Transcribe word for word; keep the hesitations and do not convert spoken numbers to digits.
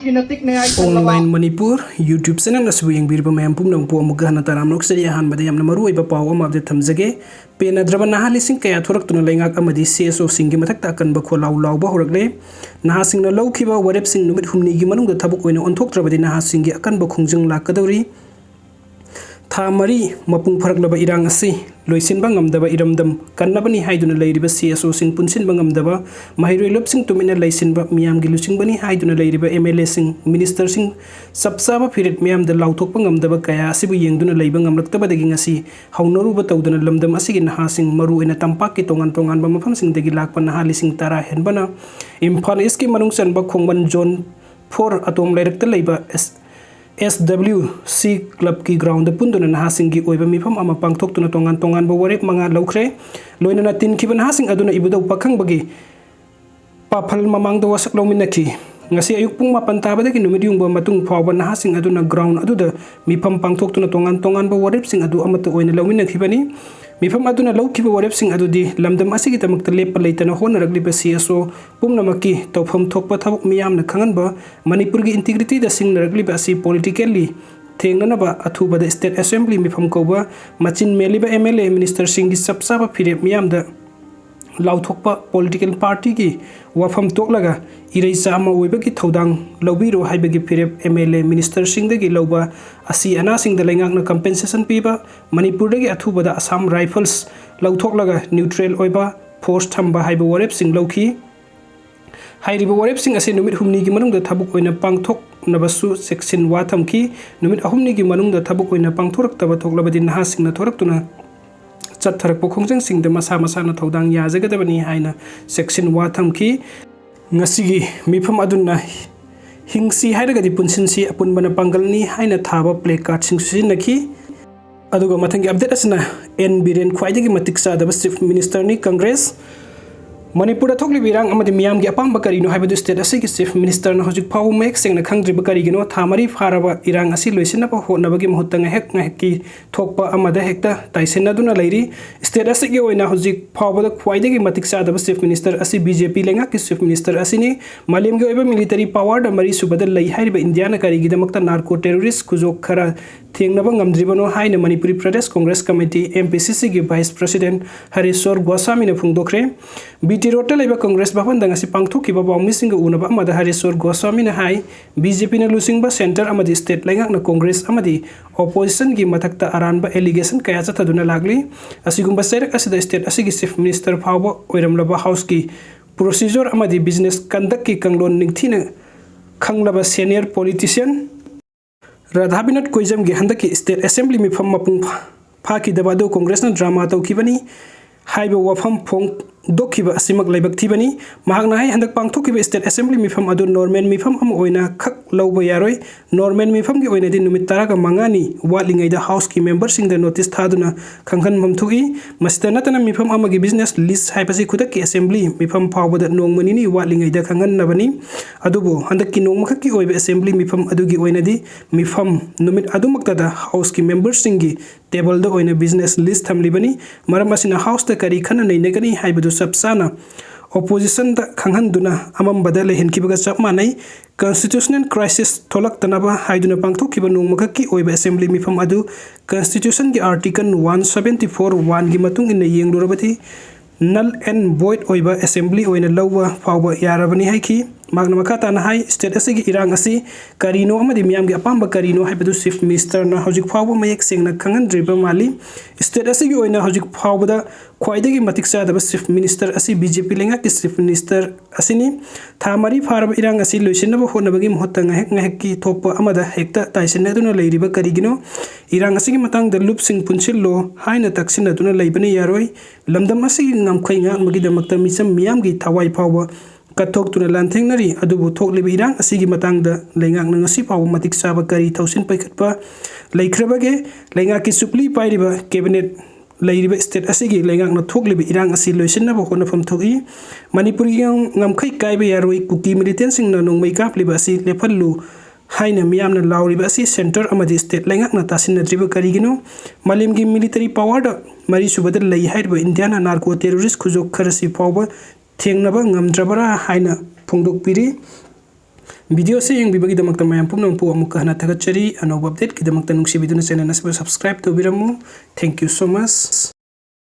Online Manipur YouTube channel ꯑꯁꯤꯕꯨ ꯌꯦꯡꯕꯤꯔꯤꯕ ꯃꯌꯥꯝ ꯄꯨꯝꯅꯃꯛꯄꯨ ꯑꯃꯨꯛꯀ ꯍꯟꯅ ꯇꯔꯥꯝꯅ ꯑꯣꯛꯆꯔꯤ꯫ ꯑꯍꯥꯟꯕꯗ ꯌꯥꯝꯅ ꯃꯔꯨ ꯑꯣꯏꯕ ꯄꯥꯎ ꯑꯃ update ꯊꯝꯖꯒꯦ꯫ ꯄꯦꯟꯅꯗ꯭ꯔꯕ ꯅꯍꯥ ꯂꯤꯁꯤꯡ ꯀꯌꯥ ꯊꯣꯔꯛꯇꯨꯅ ꯂꯩꯉꯥꯛ ꯑꯃꯗꯤ C S O ꯁꯤꯡꯒꯤ ꯃꯊꯛꯇ ꯑꯀꯟꯕ ꯈꯣꯜꯂꯥꯎ ꯂꯥꯎꯕ ꯍꯧꯔꯛꯂꯦ꯫ ꯅꯍꯥꯁꯤꯡꯅ ꯂꯧꯈꯤꯕ ꯋꯥꯔꯦꯞꯁꯤꯡ ꯅꯨꯃꯤꯠ ꯍꯨꯝꯅꯤꯒꯤ ꯃꯅꯨꯡꯗ ꯊꯕꯛ ꯑꯣꯏꯅ ꯑꯣꯟꯊꯣꯛꯇ꯭ꯔꯕꯗꯤ ꯅꯍꯥꯁꯤꯡꯒꯤ ꯑꯀꯟꯕ ꯈꯣꯡꯖꯪ ꯂꯥꯛꯀꯗꯧꯔꯤ꯫ ꯊꯥ ꯃꯔꯤ ꯃꯄꯨꯡ ꯐꯥꯔꯛꯂꯕ ꯏꯔꯥꯡ ꯑꯁꯤ ꯂꯣꯏꯁꯤꯟꯕ ꯉꯝꯗꯕ ꯏꯔꯝꯗꯝ ꯀꯟꯅꯕꯅꯤ ꯍꯥꯏꯗꯨꯅ ꯂꯩꯔꯤꯕ C S O ꯁꯤꯡ ꯄꯨꯟꯁꯤꯟꯕ ꯉꯝꯗꯕ, ꯃꯍꯩꯔꯣꯏ ꯂꯣꯞꯁꯤꯡ ꯇꯨꯃꯤꯟꯅ ꯂꯩꯁꯤꯟꯕ, ꯃꯤꯌꯥꯝꯒꯤ ꯂꯨꯆꯤꯡꯕꯅꯤ ꯍꯥꯏꯗꯨꯅ ꯂꯩꯔꯤꯕ M L A ꯁꯤꯡ, minister ꯁꯤꯡ, ꯆꯞ ꯆꯥꯕ ꯐꯤꯔꯦꯞ ꯃꯤꯌꯥꯝꯗ ꯂꯥꯎꯊꯣꯛꯄ ꯉꯝꯗꯕ ꯀꯌꯥ ꯑꯁꯤꯕꯨ ꯌꯦꯡꯗꯨꯅ ꯂꯩꯕ ꯉꯝꯂꯛꯇꯕꯗꯒꯤ ꯉꯁꯤ ꯍꯧꯅꯔꯨꯕ ꯇꯧꯗꯨꯅ ꯂꯝꯗꯝ ꯑꯁꯤꯒꯤ ꯅꯍꯥꯁꯤꯡ, ꯃꯔꯨꯑꯣꯏꯅ ꯇꯝꯄꯥꯛꯀꯤ ꯇꯣꯉꯥꯟ ꯇꯣꯉꯥꯟꯕ ꯃꯐꯝꯁꯤꯡꯗꯒꯤ ꯂꯥꯛꯄ ꯅꯍꯥ ꯂꯤꯁꯤꯡ ꯇꯔꯥ ꯍꯦꯟꯕꯅ ꯏꯝꯐꯥꯜ ꯏꯁꯀꯤ ꯃꯅꯨꯡ ꯆꯟꯕ ꯈꯣꯡꯃꯟ ꯖꯣꯟ ꯐꯣꯔ ꯑꯇꯣꯝ ꯂꯩꯔꯛꯇ ꯂꯩꯕ S-, S W C club ꯀꯤ ground ꯗ ꯄꯨꯟꯗꯨꯅ ꯅꯍꯥꯁꯤꯡꯒꯤ ꯑꯣꯏꯕ ꯃꯤꯐꯝ ꯑꯃ ꯄꯥꯡꯊꯣꯛꯇꯨꯅ ꯇꯣꯉꯥꯟ ꯇꯣꯉꯥꯟꯕ ꯋꯥꯔꯦꯞ ꯃꯉꯥ ꯂꯧꯈ꯭ꯔꯦ꯫ ꯂꯣꯏꯅꯅ ꯇꯤꯟꯈꯤꯕ ꯅꯍꯥꯁꯤꯡ ꯑꯗꯨꯅ ꯏꯕꯨꯙꯧ ꯄꯥꯈꯪꯕꯒꯤ ꯄꯥꯐꯜ ꯃꯃꯥꯡꯗ ꯋꯥꯁꯛ ꯂꯧꯃꯤꯟꯅꯈꯤ꯫ ꯉꯁꯤ ꯑꯌꯨꯛ ꯄꯨꯡ ꯃꯥꯄꯟ ꯇꯥꯕꯗꯒꯤ ꯅꯨꯃꯤꯠ ꯌꯨꯡꯕ ꯃꯇꯨꯡ ꯐꯥꯎꯕ ꯅꯍꯥꯁꯤꯡ ꯑꯗꯨꯅ ground ꯑꯗꯨꯗ ꯃꯤꯐꯝ ꯄꯥꯡꯊꯣꯛꯇꯨꯅ ꯇꯣꯉꯥꯟ ꯇꯣꯉꯥꯟꯕ ꯋꯥꯔꯦꯞꯁꯤꯡ ꯑꯗꯨ ꯑꯃꯠꯇ ꯑꯣꯏꯅ ꯂꯧꯃꯤꯟꯅꯈꯤꯕꯅꯤ꯫ ꯃꯤꯐꯝ ꯑꯗꯨꯅ ꯂꯧꯈꯤꯕ ꯋꯥꯔꯦꯞꯁꯤꯡ ꯑꯗꯨꯗꯤ ꯂꯝꯗꯝ ꯑꯁꯤꯒꯤꯗꯃꯛꯇ ꯂꯦꯞꯄ ꯂꯩꯇꯅ ꯍꯣꯠꯅꯔꯛꯂꯤꯕ C S O ꯄꯨꯝꯅꯃꯛꯀꯤ ꯇꯧꯐꯝ ꯊꯣꯛꯄ ꯊꯕꯛ ꯃꯤꯌꯥꯝꯅ ꯈꯪꯍꯟꯕ, ꯃꯅꯤꯄꯨꯔꯒꯤ integrity ꯗ ꯁꯤꯡꯅꯔꯛꯂꯤꯕ ꯑꯁꯤ politically ꯊꯦꯡꯅꯅꯕ ꯑꯊꯨꯕꯗ state assembly ꯃꯤꯐꯝ ꯀꯧꯕ, ꯃꯆꯤꯟ ꯃꯦꯜꯂꯤꯕ M L A minister ꯁꯤꯡꯒꯤ ꯆꯞ ꯆꯥꯕ ꯐꯤꯔꯦꯞ ꯃꯤꯌꯥꯝꯗ ꯂꯥꯎꯊꯣꯛꯄ, political party ꯒꯤ ꯋꯥꯐꯝ ꯇꯣꯛꯂꯒ ꯏꯔꯩꯆꯥ ꯑꯃ ꯑꯣꯏꯕꯒꯤ ꯊꯧꯗꯥꯡ ꯂꯧꯕꯤꯔꯣ ꯍꯥꯏꯕꯒꯤ ꯐꯤꯔꯦꯞ M L A minister ꯁꯤꯡꯗꯒꯤ ꯂꯧꯕ, ꯑꯁꯤ ꯑꯅꯥꯁꯤꯡꯗ ꯂꯩꯉꯥꯛꯅ compensation ꯄꯤꯕ, ꯃꯅꯤꯄꯨꯔꯗꯒꯤ ꯑꯊꯨꯕꯗ Assam Rifles ꯂꯧꯊꯣꯛꯂꯒ neutral ꯑꯣꯏꯕ force ꯊꯝꯕ ꯍꯥꯏꯕ ꯋꯥꯔꯦꯞꯁꯤꯡ ꯂꯧꯈꯤ꯫ ꯍꯥꯏꯔꯤꯕ ꯋꯥꯔꯦꯞꯁꯤꯡ ꯑꯁꯤ ꯅꯨꯃꯤꯠ ꯍꯨꯝꯅꯤꯒꯤ ꯃꯅꯨꯡꯗ ꯊꯕꯛ ꯑꯣꯏꯅ ꯄꯥꯡꯊꯣꯛꯅꯕꯁꯨ ꯆꯦꯛꯁꯤꯟ ꯋꯥ ꯊꯝꯈꯤ꯫ ꯅꯨꯃꯤꯠ ꯑꯍꯨꯝꯅꯤꯒꯤ ꯃꯅꯨꯡꯗ ꯊꯕꯛ ꯑꯣꯏꯅ ꯄꯥꯡꯊꯣꯔꯛꯇꯕ ꯊꯣꯛꯂꯕꯗꯤ ꯅꯍꯥꯁꯤꯡꯅ ꯊꯣꯔꯛꯇꯨꯅ ꯆꯠꯊꯔꯛꯄ ꯈꯣꯡꯖꯪꯁꯤꯡꯗ ꯃꯁꯥ ꯃꯁꯥꯅ ꯊꯧꯗꯥꯡ ꯌꯥꯖꯒꯗꯕꯅꯤ ꯍꯥꯏꯅ ꯆꯦꯛꯁꯤꯟ ꯋꯥ ꯊꯝꯈꯤ꯫ ꯉꯁꯤꯒꯤ ꯃꯤꯐꯝ ꯑꯗꯨꯅ "ꯍꯤꯡꯁꯤ ꯍꯥꯏꯔꯒꯗꯤ ꯄꯨꯟꯁꯤꯟꯁꯤ, ꯑꯄꯨꯟꯕꯅ ꯄꯥꯡꯒꯜꯅꯤ" ꯍꯥꯏꯅ ꯊꯥꯕ placard ꯁꯤꯡ ꯁꯤꯖꯤꯟꯅꯈꯤ꯫ ꯑꯗꯨꯒ ꯃꯊꯪꯒꯤ update ꯑꯁꯤꯅ N ꯕꯤꯔꯦꯟ ꯈ꯭ꯋꯥꯏꯗꯒꯤ ꯃꯇꯤꯛ ꯆꯥꯗꯕ chief minister ꯅꯤ꯫ Congress ꯃꯅꯤꯄꯨꯔꯗ ꯊꯣꯛꯂꯤꯕ ꯏꯔꯥꯡ ꯑꯃꯗꯤ ꯃꯤꯌꯥꯝꯒꯤ ꯑꯄꯥꯝꯕ ꯀꯔꯤꯅꯣ ꯍꯥꯏꯕꯗꯨ state ꯑꯁꯤꯒꯤ Chief Minister ꯅ ꯍꯧꯖꯤꯛ ꯐꯥꯎꯕ ꯃꯌꯦꯛ ꯁꯦꯡꯅ ꯈꯪꯗ꯭ꯔꯤꯕ ꯀꯔꯤꯒꯤꯅꯣ? ꯊꯥ ꯃꯔꯤ ꯐꯥꯔꯕ ꯏꯔꯥꯡ ꯑꯁꯤ ꯂꯣꯏꯁꯤꯟꯅꯕ ꯍꯣꯠꯅꯕꯒꯤ ꯃꯍꯨꯠꯇ ꯉꯥꯏꯍꯥꯛ ꯉꯥꯏꯍꯥꯛꯀꯤ ꯊꯣꯛꯄ ꯑꯃꯗ ꯍꯦꯛꯇ ꯇꯥꯏꯁꯤꯟꯅꯗꯨꯅ ꯂꯩꯔꯤ꯫ State ꯑꯁꯤꯒꯤ ꯑꯣꯏꯅ ꯍꯧꯖꯤꯛ ꯐꯥꯎꯕꯗ ꯈ꯭ꯋꯥꯏꯗꯒꯤ ꯃꯇꯤꯛ ꯆꯥꯗꯕ Chief Minister ꯑꯁꯤ B J P ꯂꯩꯉꯥꯛꯀꯤ Chief Minister ꯑꯁꯤꯅꯤ꯫ ꯃꯥꯂꯦꯝꯒꯤ ꯑꯣꯏꯕ military power ꯗ ꯃꯔꯤ ꯁꯨꯕꯗ ꯂꯩ ꯍꯥꯏꯔꯤꯕ ꯏꯟꯗꯤꯌꯥꯅ ꯀꯔꯤꯒꯤꯗꯃꯛꯇ narco terrorist ꯈꯨꯖꯣꯛ ꯈꯔ ꯊꯦꯡꯅꯕ ꯉꯝꯗ꯭ꯔꯤꯕꯅꯣ ꯍꯥꯏꯅ Manipuri Pradesh Congress Committee, M P C C ꯒꯤ Vice President ꯍꯔꯦꯁ꯭ꯋꯔ ꯒꯣꯁ꯭ꯋꯥꯃꯤꯅ ꯐꯣꯡꯗꯣꯛꯈ꯭ꯔꯦ꯫ B T Road ꯇ ꯂꯩꯕ Congress ꯚꯕꯟꯗ ꯉꯁꯤ ꯄꯥꯡꯊꯣꯛꯈꯤꯕ ꯄꯥꯎꯃꯤꯁꯤꯡꯒ ꯎꯅꯕ ꯑꯃꯗ ꯍꯔꯦꯁ꯭ꯋꯔ ꯒꯣꯁ꯭ꯋꯥꯃꯤꯅ ꯍꯥꯏ, B J P ꯅ ꯂꯨꯆꯤꯡꯕ centre ꯑꯃꯗꯤ state ꯂꯩꯉꯥꯛꯅ Congress ꯑꯃꯗꯤ opposition ꯒꯤ ꯃꯊꯛꯇ ꯑꯔꯥꯟꯕ allegation ꯀꯌꯥ ꯆꯠꯊꯗꯨꯅ ꯂꯥꯛꯂꯤ꯫ ꯑꯁꯤꯒꯨꯝꯕ ꯆꯩꯔꯛ ꯑꯁꯤꯗ state ꯑꯁꯤꯒꯤ Chief Minister ꯐꯥꯎꯕ ꯑꯣꯏꯔꯝꯂꯕ House ꯀꯤ procedure ꯑꯃꯗꯤ business conduct ꯀꯤ ꯀꯥꯡꯂꯣꯟ ꯅꯤꯡꯊꯤꯅ ꯈꯪꯂꯕ senior politician ꯔꯥꯙꯥꯕꯤꯅꯣꯗ ꯀꯣꯏꯖꯝꯒꯤ ꯍꯟꯗꯛꯀꯤ state assembly ꯃꯤꯐꯝ ꯃꯄꯨꯡ ꯐꯥ-, ꯐꯥꯈꯤꯗꯕ ꯑꯗꯨ Congress ꯅ drama ꯇꯧꯈꯤꯕꯅꯤ ꯍꯥꯏꯕ ꯋꯥꯐꯝ ꯐꯣꯡꯗꯣꯛꯈꯤꯕ ꯑꯁꯤꯃꯛ ꯂꯥꯏꯕꯛ ꯊꯤꯕꯅꯤ꯫ ꯃꯍꯥꯛꯅ ꯍꯥꯏ, ꯍꯟꯗꯛ ꯄꯥꯡꯊꯣꯛꯈꯤꯕ state assembly ꯃꯤꯐꯝ ꯑꯗꯨ normal ꯃꯤꯐꯝ ꯑꯃ ꯑꯣꯏꯅ ꯈꯛ ꯂꯧꯕ ꯌꯥꯔꯣꯏ꯫ Normal ꯃꯤꯐꯝꯒꯤ ꯑꯣꯏꯅꯗꯤ ꯅꯨꯃꯤꯠ ꯇꯔꯥꯒ ꯃꯉꯥꯅꯤ ꯋꯥꯠꯂꯤꯉꯩꯗ House ꯀꯤ member ꯁꯤꯡꯗ notice ꯊꯥꯗꯨꯅ ꯈꯪꯍꯟꯐꯝ ꯊꯣꯛꯏ꯫ ꯃꯁꯤꯗ ꯅꯠꯇꯅ ꯃꯤꯐꯝ ꯑꯃꯒꯤ business list ꯍꯥꯏꯕꯁꯤ ꯈꯨꯗꯛꯀꯤ assembly ꯃꯤꯐꯝ ꯐꯥꯎꯕꯗ ꯅꯣꯡꯃ ꯅꯤꯅꯤ ꯋꯥꯠꯂꯤꯉꯩꯗ ꯈꯪꯍꯟꯅꯕꯅꯤ꯫ ꯑꯗꯨꯕꯨ ꯍꯟꯗꯛꯀꯤ ꯅꯣꯡꯃꯈꯛꯀꯤ ꯑꯣꯏꯕ assembly ꯃꯤꯐꯝ ꯑꯗꯨꯒꯤ ꯑꯣꯏꯅꯗꯤ ꯃꯤꯐꯝ ꯅꯨꯃꯤꯠ ꯑꯗꯨꯃꯛꯇꯗ House ꯀꯤ member ꯁꯤꯡꯒꯤ table ꯗ ꯑꯣꯏꯅ business list ꯊꯝꯂꯤꯕꯅꯤ꯫ ꯃꯔꯝ ꯑꯁꯤꯅ House ꯇ ꯀꯔꯤ ꯈꯟꯅ ꯅꯩꯅꯒꯅꯤ ꯍꯥꯏꯕꯗꯨ ꯆꯞ ꯆꯥꯅ opposition ꯗ ꯈꯪꯍꯟꯗꯨꯅ ꯑꯃꯝꯕꯗ ꯂꯩꯍꯟꯈꯤꯕꯒ ꯆꯞ ꯃꯥꯟꯅꯩ꯫ Constitutional crisis ꯊꯣꯛꯂꯛꯇꯅꯕ ꯍꯥꯏꯗꯨꯅ ꯄꯥꯡꯊꯣꯛꯈꯤꯕ ꯅꯣꯡꯃꯈꯛꯀꯤ ꯑꯣꯏꯕ assembly ꯃꯤꯐꯝ ꯑꯗꯨ Constitution ꯒꯤ Article one seventy four one ꯒꯤ ꯃꯇꯨꯡ ꯏꯟꯅ ꯌꯦꯡꯂꯨꯔꯕꯗꯤ null and void ꯑꯣꯏꯕ assembly ꯑꯣꯏꯅ ꯂꯧꯕ ꯐꯥꯎꯕ ꯌꯥꯔꯕꯅꯤ ꯍꯥꯏꯈꯤ꯫ ꯃꯍꯥꯛꯅ ꯃꯈꯥ ꯇꯥꯅ ꯍꯥꯏ, state ꯑꯁꯤꯒꯤ ꯏꯔꯥꯡ ꯑꯁꯤ ꯀꯔꯤꯅꯣ ꯑꯃꯗꯤ ꯃꯤꯌꯥꯝꯒꯤ ꯑꯄꯥꯝꯕ ꯀꯔꯤꯅꯣ ꯍꯥꯏꯕꯗꯨ Chief Minister ꯅ ꯍꯧꯖꯤꯛ ꯐꯥꯎꯕ ꯃꯌꯦꯛ ꯁꯦꯡꯅ ꯈꯪꯍꯟꯗ꯭ꯔꯤꯕ ꯃꯥꯜꯂꯤ꯫ State ꯑꯁꯤꯒꯤ ꯑꯣꯏꯅ ꯍꯧꯖꯤꯛ ꯐꯥꯎꯕꯗ ꯈ꯭ꯋꯥꯏꯗꯒꯤ ꯃꯇꯤꯛ ꯆꯥꯗꯕ Chief Minister ꯑꯁꯤ B J P ꯂꯩꯉꯥꯛꯀꯤ Chief Minister ꯑꯁꯤꯅꯤ꯫ ꯊꯥ ꯃꯔꯤ ꯐꯥꯔꯕ ꯏꯔꯥꯡ ꯑꯁꯤ ꯂꯣꯏꯁꯤꯟꯅꯕ ꯍꯣꯠꯅꯕꯒꯤ ꯃꯍꯨꯠꯇ ꯉꯥꯏꯍꯥꯛ ꯉꯥꯏꯍꯥꯛꯀꯤ ꯊꯣꯛꯄ ꯑꯃꯗ ꯍꯦꯛꯇ ꯇꯥꯏꯁꯤꯟꯅꯗꯨꯅ ꯂꯩꯔꯤꯕ ꯀꯔꯤꯒꯤꯅꯣ? ꯏꯔꯥꯡ ꯑꯁꯤꯒꯤ ꯃꯇꯥꯡꯗ ꯂꯨꯞꯁꯤꯡ ꯄꯨꯟꯁꯤꯜꯂꯣ ꯍꯥꯏꯅ ꯇꯛꯁꯤꯟꯅꯗꯨꯅ ꯂꯩꯕꯅ ꯌꯥꯔꯣꯏ꯫ ꯂꯝꯗꯝ ꯑꯁꯤꯒꯤ ꯉꯝꯈꯩ ꯉꯥꯛꯅꯕꯒꯤꯗꯃꯛꯇ ꯃꯤꯆꯝ ꯃꯤꯌꯥꯝꯒꯤ ꯊꯋꯥꯏ ꯐꯥꯎꯕ ꯀꯠꯊꯣꯛꯇꯨꯅ ꯂꯥꯟꯊꯦꯡꯅꯔꯤ꯫ ꯑꯗꯨꯕꯨ ꯊꯣꯛꯂꯤꯕ ꯏꯔꯥꯡ ꯑꯁꯤꯒꯤ ꯃꯇꯥꯡꯗ ꯂꯩꯉꯥꯛꯅ ꯉꯁꯤ ꯐꯥꯎꯕ ꯃꯇꯤꯛ ꯆꯥꯕ ꯀꯔꯤ ꯊꯧꯁꯤꯜ ꯄꯥꯏꯈꯠꯄ ꯂꯩꯈ꯭ꯔꯕꯒꯦ? ꯂꯩꯉꯥꯛꯀꯤ ꯆꯨꯞꯂꯤ ꯄꯥꯏꯔꯤꯕ cabinet ꯂꯩꯔꯤꯕ state ꯑꯁꯤꯒꯤ ꯂꯩꯉꯥꯛꯅ ꯊꯣꯛꯂꯤꯕ ꯏꯔꯥꯡ ꯑꯁꯤ ꯂꯣꯏꯁꯤꯟꯅꯕ ꯍꯣꯠꯅꯐꯝ ꯊꯣꯛꯏ꯫ ꯃꯅꯤꯄꯨꯔꯒꯤ ꯉꯝ-, ꯉꯝꯈꯩ ꯀꯥꯏꯕ ꯌꯥꯔꯣꯏ, ꯀꯨꯀꯤ militant ꯁꯤꯡꯅ ꯅꯣꯡꯃꯩ ꯀꯥꯞꯂꯤꯕ ꯑꯁꯤ ꯂꯦꯞꯍꯜꯂꯨ ꯍꯥꯏꯅ ꯃꯤꯌꯥꯝꯅ ꯂꯥꯎꯔꯤꯕ ꯑꯁꯤ centre ꯑꯃꯗꯤ state ꯂꯩꯉꯥꯛꯅ ꯇꯥꯁꯤꯟꯅꯗ꯭ꯔꯤꯕ ꯀꯔꯤꯒꯤꯅꯣ? ꯃꯥꯂꯦꯝꯒꯤ military power ꯗ ꯃꯔꯤꯁꯨꯕꯗ ꯂꯩ ꯍꯥꯏꯔꯤꯕ ꯏꯟꯗꯤꯌꯥꯅ narco terrorist ꯈꯨꯖꯣꯛ ꯈꯔꯁꯤ ꯐꯥꯎꯕ ꯊꯦꯡꯅꯕ ꯉꯝꯗ꯭ꯔꯕ꯭ꯔꯥ ꯍꯥꯏꯅ ꯐꯣꯡꯗꯣꯛꯄꯤꯔꯤ꯫ Video ꯑꯁꯤ ꯌꯦꯡꯕꯤꯕꯒꯤꯗꯃꯛꯇ ꯃꯌꯥꯝ ꯄꯨꯝꯅꯃꯛꯄꯨ ꯑꯃꯨꯛꯀ ꯍꯟꯅ ꯊꯥꯒꯠꯆꯔꯤ꯫ ꯑꯅꯧꯕ update ꯀꯤꯗꯃꯛꯇ ꯅꯨꯡꯁꯤꯕꯤꯗꯨꯅ channel ꯑꯁꯤꯕꯨ subscribe ꯇꯧꯕꯤꯔꯝꯃꯨ꯫ Thank you so much꯫